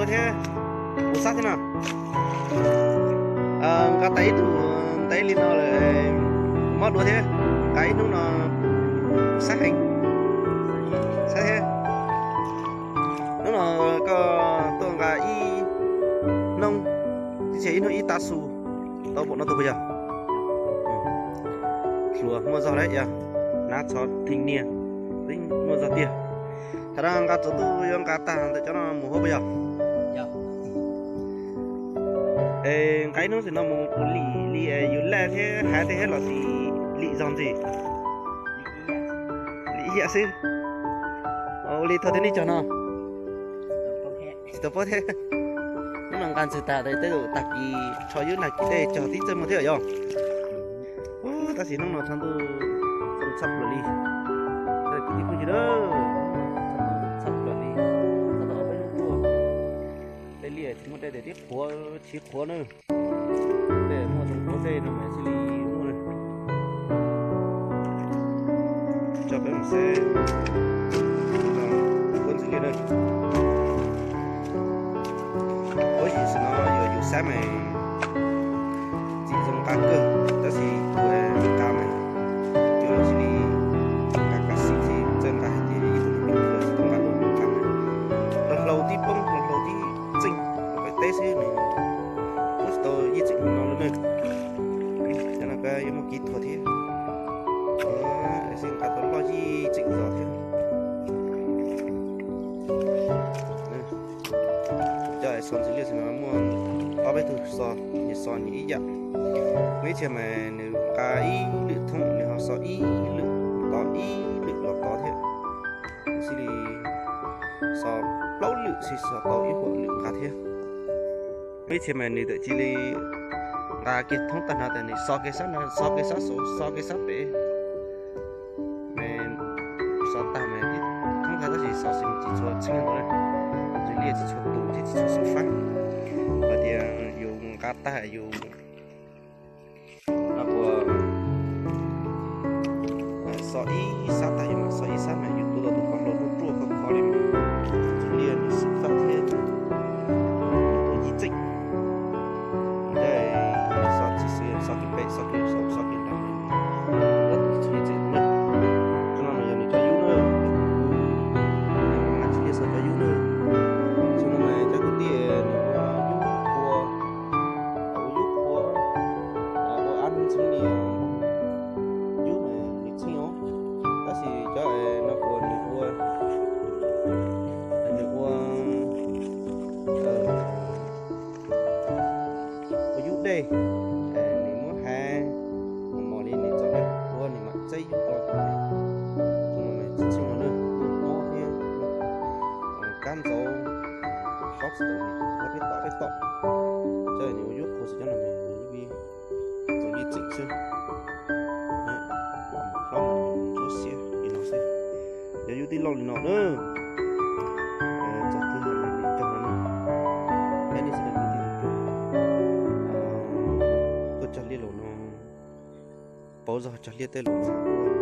Thiab, kuv xab thiab no. Nqa tas ib tug ntev li no lawm, mob dua thiab. Nqa ib hnub no, kuv xab heev, xab thiab. Hnub no koj tuaj nqa ib hnub, ib hnub ib tav su, tau npaum no tus puas yog? Hluas muaj zog lawm yog, hnav txhov theej niaj, muaj zog tiag. Thaum no nqa txog ntuj yuav nqa tag ntawm cov no mus hauv puas yog? Es nqa ib hnub xwm no mus puas lim li yus laj thiab hais tej thiab los sis lim zog ntxiv? Lim ib yam xwb. Ua li thaum tej nej cog no tsis tau paub thiab. Hnub no nqa ntxwg tag tej zaum tag kis rho yub nag kis tej cog tib txawj muag thiab yog. Tab sis hnub no tshav ntuj txooj txhab plaws li. Kwv tij phooj ywg, tshav ntuj txooj txhab plaws li. Tab tom peb hnub tuaj, tej liaj tsis muaj dej, tej tib qhuav tsis qhuav na. Tej muaj txooj qhuav dej no mas thiaj li muaj na. Coj peb mus saib, kuv ntxwg liaj na. Ua yim xwm no yog yus xab mas txim zoo nqa kawg, tab sis kuv nqa mas yus los sis li nqa kav xim thiab txawj nqa hais tias ib tug neeg tsis tau nqa dua nqa mas los hlau tib poob los hlau tib txeej, peb teb xwb nws puab tsis tau yij txeem no lawm na. Cov no koj yuav muaj kiv thuam thiab, xwb nqa tau loj yij txeem zos thiab. Cov xo ntxwg liaj xwm no muaj ob peb tug xo, nws xo nws ib yam. Muaj ib txhia mas nws nqa ib lwm thoob, nws ho xo ib lwm tod ib lwm los tod thiab. Nws xwb li xo plaub lwm xwb xo tau ib huam lwm nqa thiab. Muaj ib txhia mas nws tawm cia li nqa kiag thoob tag no tas nws xo kiag sab no, xo kiag sab saud, xo kiag sab pem. Mas xov tag mas ib thoob ntag tab sis xov xwm tsis tshua txheej ntau na, ntxwg liaj tsis tshua tus thiab tsis tshua xwm fab. Hais tias yus nqa tag yus no puas xov ib sab tag yus mam xov ib sab mas yus tua tau tus qhov hlau ruaj ruaj khov kho li mas ntxwg liaj nws xwm fab thiab tua yij txeem. Xov tsis xwm, xov kiag pem, xov kiag saud, xov kiag nrad, ua tus tsis yij txeem na. Qhov no mas yog nws cov yub na, nws mas ntxwg liaj xov cov yub na. Xyoo no mas cov kwv tij nws ua yub qhua, ua yub qhua, ua ab ntxwg li yub mas nws txheej os. Tab sis cov no kuas nws ua, nws ua ua yub dej, nws muab hais mos li nws txom nyem ua nws mam txeeb yub los, tsis txheej no na, mob thiab kab ntxauv, qhov tsis tau nws qhov peb tom peb tom. Cov nws ua yub qhua xwb cov no nws li txaus yij txeem xwb. Hlob ntsuab xiab li no xwb. Cov yub tij laug li no na, txog twg nws cog no na. Peb nej sawv daws kwv tij tug, tuaj cog liaj lus no, pauv zog cog liaj tej lus no.